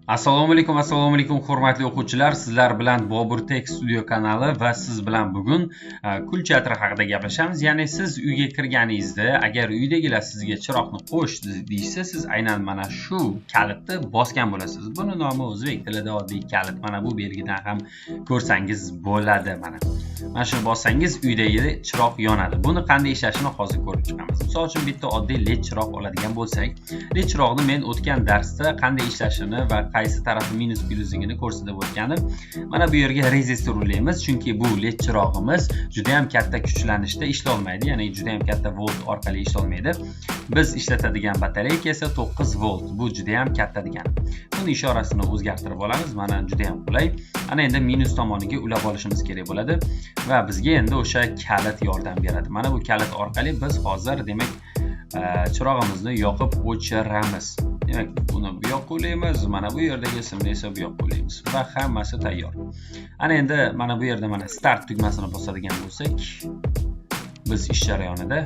Assalomu alaykum, assalomu alaykum, hurmatli o'quvchilar. Sizlar bilan Bobur Tech Studio kanali va siz bilan bugun kulchator haqida gaplashamiz. Ya'ni siz uyga kirganingizda, agar uydagilar sizga chiroqni qo'sh deyishsa, siz aynan mana shu kalitni bosgan bo'lasiz. Buni nomi o'zbek tilida oddiy kalit. Mana bu belgidan ham ko'rsangiz bo'ladi mana. Mana shuni bossangiz, uydagi chiroq yonadi. Buni qanday ishlashini hozir ko'rib chiqamiz. Misol uchun, bitta oddiy LED chiroq oladigan bo'lsak, LED chiroqni men o'tgan darsda qanday ishlashini va qaysi tarafi minus, plyusligini ko'rsatib o'tganim. Mana bu yerga rezistor ulaymiz, chunki bu LED chirog'imiz juda ham katta kuchlanishda ishlolmaydi, ya'ni juda ham katta volt orqali ishlolmaydi. Biz ishlatadigan batareyka esa 9 volt. Bu juda ham katta degani. Buni ishorasini o'zgartirib olamiz. Mana, juda ham qulay. Ana endi minus tomoniga ulab olishimiz kerak bo'ladi va bizga endi o'sha kalit yordam beradi. Mana bu kalit orqali biz hozir, demak, chirog'imizni yoqib o'chiramiz. Demak, buni bu yoqqa ulaymiz, mana bu yerdagi simni esa bu yoqqa ulaymiz va hammasi tayyor. Ana endi mana bu yerda mana start tugmasini bosadigan bo'lsak, biz ish jarayonida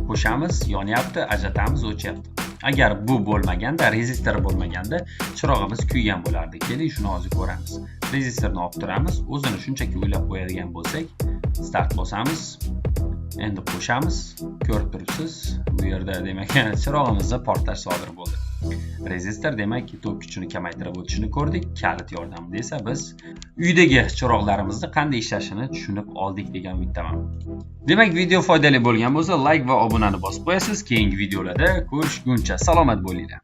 qo'shamiz, yonyapti, ajratamiz, o'chyapti. Agar bu bo'lmaganda, rezistor bo'lmaganda, chirog'imiz kuygan bo'lardi. Keling, shuni hozir ko'ramiz. Rezistorni olib turamiz, o'zini shunchaki ulab qo'yadigan bo'lsak, start bosamiz, endi qo'shamiz. Ko'rib turibsiz, bu yerda, demak, chirog'imizda portlash sodir bo'ldi. Rezistor, demak, tok kuchini kamaytirib o'tishini ko'rdik. Kalit yordamida esa biz uydagi chiroqlarimizni qanday ishlashini tushunib oldik degan umiddaman. Demak, video foydali bo'lgan bo'lsa, layk va obunani bosib qo'yasiz. Keyingi videolarda ko'rishguncha salomat bo'linglar.